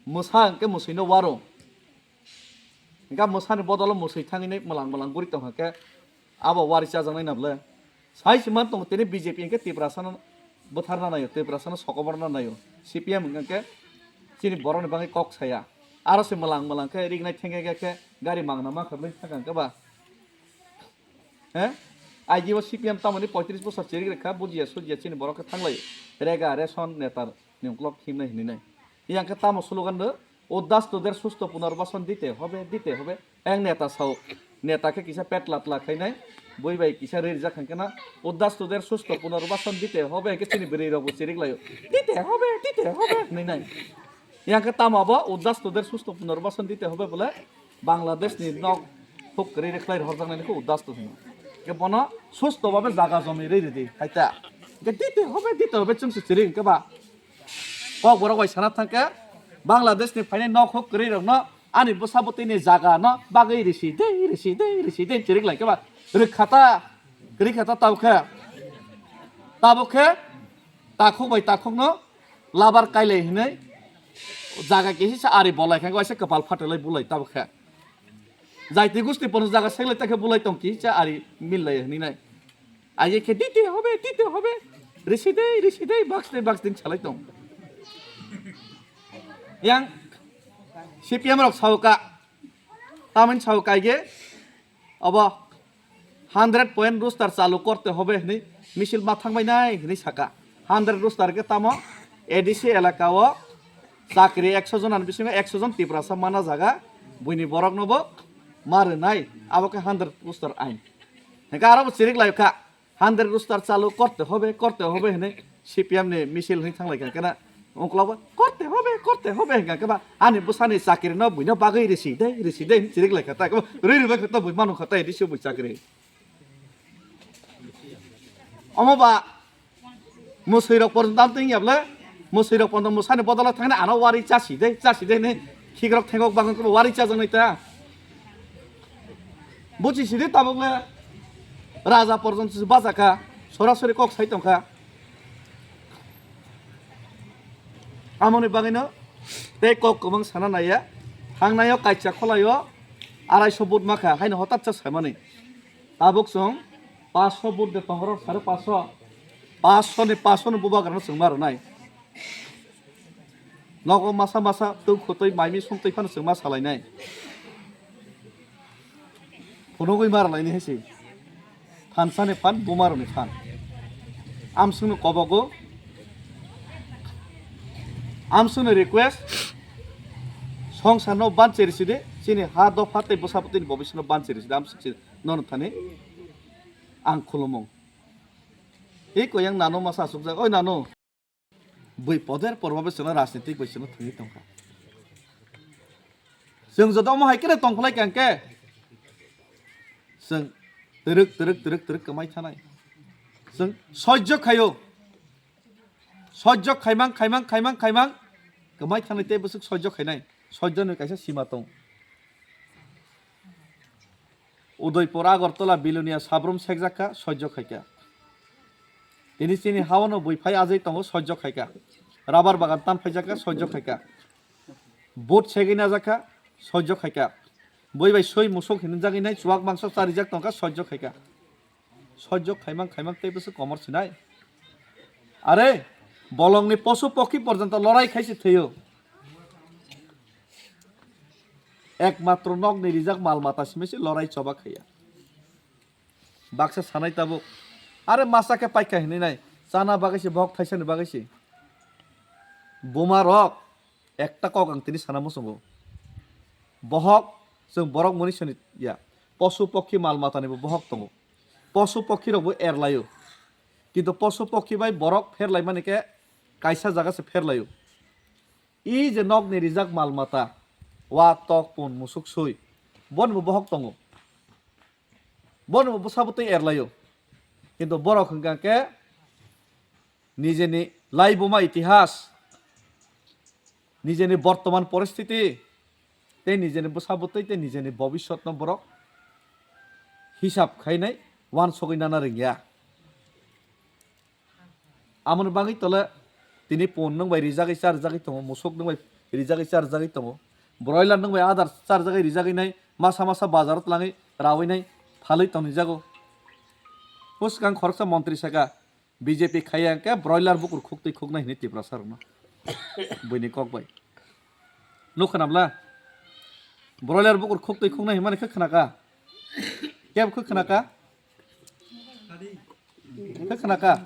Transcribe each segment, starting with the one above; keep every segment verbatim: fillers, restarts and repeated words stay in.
Mwsa hwnkhe mwswino waro. Hwnkhe mwsani bodolo mwswi thangwi mwlang mwlang guri tongkha khe abo wari chajaknai na bwle? Sai se man tongo tini B J P hwnkhe Tiprasano bwtharna naio, Tiprasano sokomorna naio. C P M hwnkhe chini borokni bagwi kok saya. Aro se mwlang mwlang khe rignai thengya khe gari mangna mankha bwle thangkha hwnkhe ba? He? Aji o C P M tamoni poitris bosor chirik rikha, bujiya sujiya chini borok khe thanglai. Rega, ration, netar ni uklok himnai hinwi nai. Yang khe tamo slogan do, "Uddas tuder susto punarbasan dite hobe, dite hobe." Yang neta sao, neta khe kisa pet latla khainai, bui bai kisa rirjak hwnkhe na, "Uddas tuder susto punarbasan dite hobe," hwnkhe chini bwrwi rok bo chirik laio. "Dite hobe, dite hobe," hinwi nai. Yang khe tamo abo, "Uddas tuder susto punarbasan dite hobe," bole Bangladesh ni nok huk kwrwi rwkhlai rohorjaknai khe uddasto hino. Khe bono susto babe jaga jomi rwi rwdi, hai ta. Khe dite hobe, dite hobe chwng se chiri hwnkhe ba. Kok borok bai sana thangkhe Bangladesh ni phainai nok huk kwrwi rokno ani bwsa bwtwi ni jaga no bagwi risi de, risi de, risi de chiri lai khe ba. Rwkha ta, kwrwi kha ta tabuk khe. Tabuk khe takhuk bai takhuk no labar kailai hinwi jaga kisa ari bolai khe waisa kwpal phatrwlai bulai tabuk khe. Jaiti gusti pono jaga seglai ta khe bulai tong kisa ari millai hinwi nai. Aye khe dite hobe, dite hobe. Risi dei, risi dei, box dei, box dei salai tong. Yang C P M rok sao ka. Tamoni sao kai ge. Obo hundred point rooster chalu korte hobe hinwi misil ma thangbai nai hinwi saka. Hundred rooster khe tamo A D C elaka o chakri ekso jon ani bisingo ekso jon Tiprasa mana jaga buini borok no bo ma rwnai abo khe hundred rooster ain. Hingke aro bo chirik lai kha. Hundred rooster chalu korte hobe, korte hobe hinwi C P M ni misil hinwi thanglai kha kena. Ungkla bo korte hobe, korte hobe hingka khe ba ani bwsani chakri no buino bagwi risi dei, risi dei hinwi chirik lai kha ta. Rwi rwi bai kha ta bui manu kha ta A D C bui chakri. Omo ba mwswi rok porjonto amtwing ya bwle, mwswi rok porjonto mwsani bodol o thangna ano wari chasi dei, chasi dei hinwi khikrok thengok bagwi wari chajaknai ta. Buchi sidi tabuk le raja porjonto se bajak kha, sorasori kok sai tong kha. Amoni bagwino tei kok kwbang sana naiya, thangnaio kaisa kholaio arai so vote ma kha, haino hotat cha saimani. Tabuk chwng paanch so vote de tong rok, sare paanch so, paanch so ni paanch so ni bubagrano chwng ma rwnai. Nogo masa masa twi khutwi mai mi sumtwi phano chwng ma salainai. Phunugwi ma rwlaini hai se. Phansani phan, bumarokni phan. Amswngno kobogo. Amswngno request. Songsarno bancheri sidi, chini ha dopha tei bwsa bwtwini bobiswkno bancheri sidi, amswk si nono thani ang khulumung. Tei koyang nano masa asukjak, oi nano. Bui poder porba bai chwngno rajnitik bai chwngno thangwi tongkha. Chwng joto omo hai khe tongphlai kha hwnkhe chwng twrwk, twrwk, twrwk, twrwk kwmai thanai. Chwng sojjo khaio. Sojjo khaimang, khaimang, khaimang, khaimang kwmai thanai tei bwswk sojjo khainai. Sojjoni kaisa sima tong. Udaipur, Agartala, Bilonia sabrum sekjak kha, sojjo khai kha. Tini chini hawano bui phai ajai tongo, sojjo khai kha. Rabar bagan tan phaijak kha, sojjo khai kha. Vote segwi najak kha, sojjo khai kha. Bui bai soi musuk hinwi jagwi nai, chuwak mangso charijak tong kha, sojjo khai kha. Sojjo khaimang khaimang tei bwswk komor sinai. Are, bolongni posu pokhi porjonto lorai khai se thwio. Ekmatro nokni rijak mal mata simi se lorai choba khaiya. Baksa sanai tabuk. Are masa khe paikha hinwi nai. Chana bagwi se, bohok thaisani bagwi se. Buma rok, ekta kok ang tini sana muchungo. Bohok, chwng borok mani sani ya. Posu pokhi mal matani bo bohok tongo. Posu pokhi rok bo erlaio. Kintu posu pokhi bai borok pherlaimani khe kaisa jaga se pherlaio. I je nokni rijak mal mata, wa, tok, pun, musuk, sui, boni bo bohok tongo. Boni bo bwsa bwtwi erlaio. Kintu borok hwnkha khe nijeni laibuma itihas, nijeni bortoman poristiti, tei nijeni bwsa bwtwi tei nijeni bobiswtno borok hisab khainai uansugwi nana rwngya. Amoni bagwi tole tini pun nwng bai rijagwi charjagwi tongo, musuk nwng bai rijagwi charjagwi tongo. Broiler nwng bai adar charjagwi rijagwi nai, masa masa bazar o twlangwi rawi nai phalwi tongwi jago. Bwskang khoroksa montri saka, B J P khaiya hwnkhe broiler bukur khuktwi khuknai hwnwi Tiprasa rokno. Buini kok bai. Nuk khwnabla? Broiler bukur khuktwi khuknai hwnmani khe khwnaka? Kebo khe khwnaka? Khe khwnaka?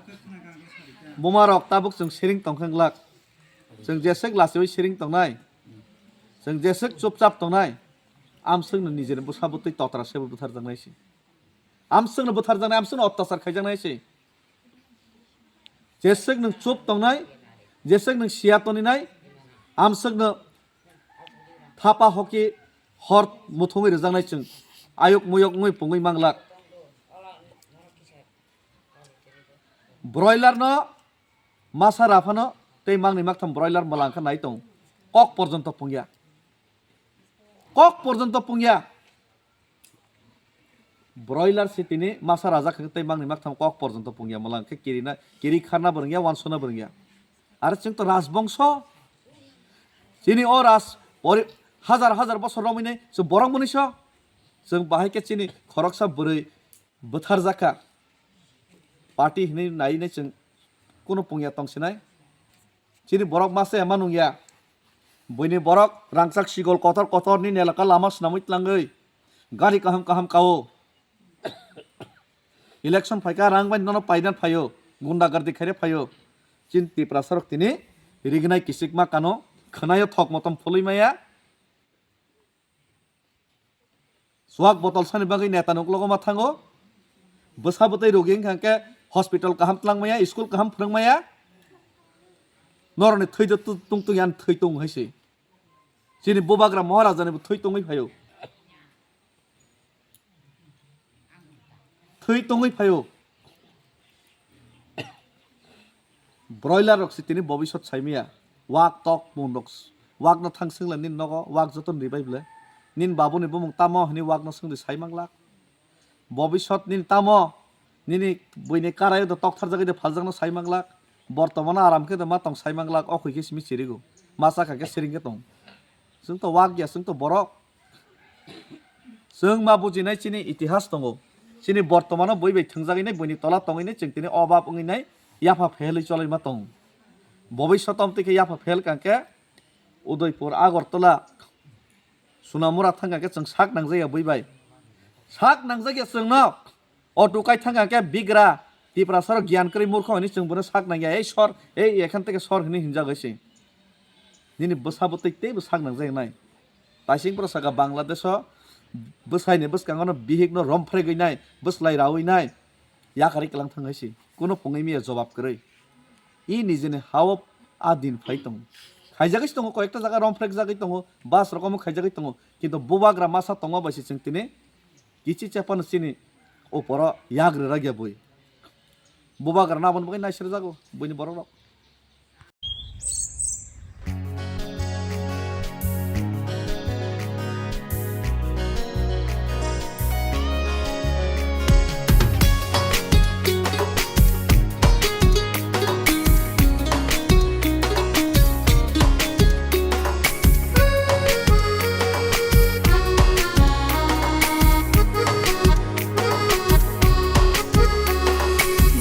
Buma rok tabuk chwng siring tongkha glak. Chwng jeswk lachiwi siring tongnai. Chwng jeswk chupchap tongnai. Amswkno nijeni bwsa bwtwi totra sebo butharjaknai se. Amswkno butharjaknai, amswkno ottachar khaijaknai se. Jeswk nwng chup tongnai, jeswk nwng siya toninai, amswkno thapa hoki hor muthungwi rwjaknai chwng. Ayuk muyuk wngwi pungwi manglak. Broiler no masa raphano tei mangni maktham broiler mwlang khe nai tong. Kok porjonto pungya. Kok porjonto pungya. Broiler se tini masa rajak hwnkhe tei mangni maktham kok porjonto pungya mwlang khe kiri na, kiri kharna bo rwngya, wansona bo rwngya. Aro chwng to rajbongso. Chini o raj pori-, hazar hazar bosor romwi nai chwng borok mwnwi so. Chwng bahai khe chini khoroksa bwrwi bwtharjakha. Party hinwi nai nai chwng kunu pungya tongsinai. Chini borok masa ema nungya. Buini borok rangchak sigol kotor kotor ni nelaka lama swnamwi tlangwi. Gari kaham kaham kao. Election phaika rang bai nono paidan phaio. Gunda gardi khaire phaio. Chini Tiprasa rok tini rignai kisikma kano khwnaio thok motom phulwi maya. Swak botol sani bagwi neta ni uklogo ma thango. Bwsa bwtwi rogi wngkha hwnkhe hospital kaham twlang maya, school kaham phwrwng maya. Norokni thwi do tu-, tung tung yan thwi tung hai se. Chini bubagra Maharaja ni bo thwi tungwi phaio. Thwi tongwi phaio. Broiler rok se tini bobisot saimaya. Wak tok mung rok s-, wak no thang swngla nini nogo, wak joto ni bai ble. Nini babu ni bumung tamo hwnwi wak no swngdi sai manglak. Bobisot nini tamo, nini buini karai do tok tharjagwi de phaljak no sai manglak. Bortomano aram khe de ma tong sai manglak, o khui khe simi chirigo. Ma chakha khe siring khe tong. Chwng to wak ya, chwng to borok. Chwng ma bujinai chini itihas tongo. Chini bortomano bui bai thwngjagwi nai, buini tola tongwi nai, chwng tini obab wngwi nai, yapha phelwi cholwi ma tongo. Bobishoto amtwi khe yapha phel kang khe Udaipur, Agartala, Sunamura thang kang khe chwng sak nangjaya bui bai. Sak nangjak ya chwngno. Auto kai thang khe bigra, Tiprasa rok giyan kwrwi murkho hwnwi chwng bono sak nangya, "Ei sor, ei ekhan theke sor," hwnwi hinjagwi se. Nini bwsa bwtwi teibo sak nangjak nai. Taising bwrwi saka Bangladesh o bwsai ni bwskango no bihik no romphregwi nai, bwslai rawi nai, yakarwi kwlang thang hai se. Kuno pungwi miya jobab kwrwi. I nijini ha o a din phai tongo. Khaijagwi se tongo, koyekta jaga romphregjagwi tongo, bus rok omo khaijagwi tongo. Kintu bubagra masa tongma bai se chwng tini kichi chapano chini oporo yak rwrak ya bui. Bubagra no aboni bagwi naisirjago buini borok rok.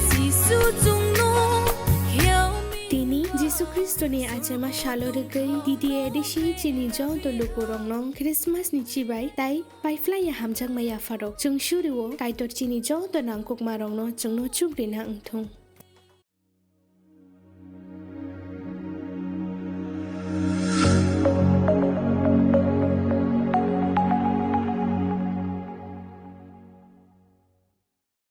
Jisu chwngno help me. Tini Jisu Khristoni achaima salo rwgwi D D A D C chini joto lukurokno Christmas ni chibai tai paiphlaiya hamjakma yapharok. Chwng surio Kaitor chini joto nangkukmarokno chwngno chubrina wngthung.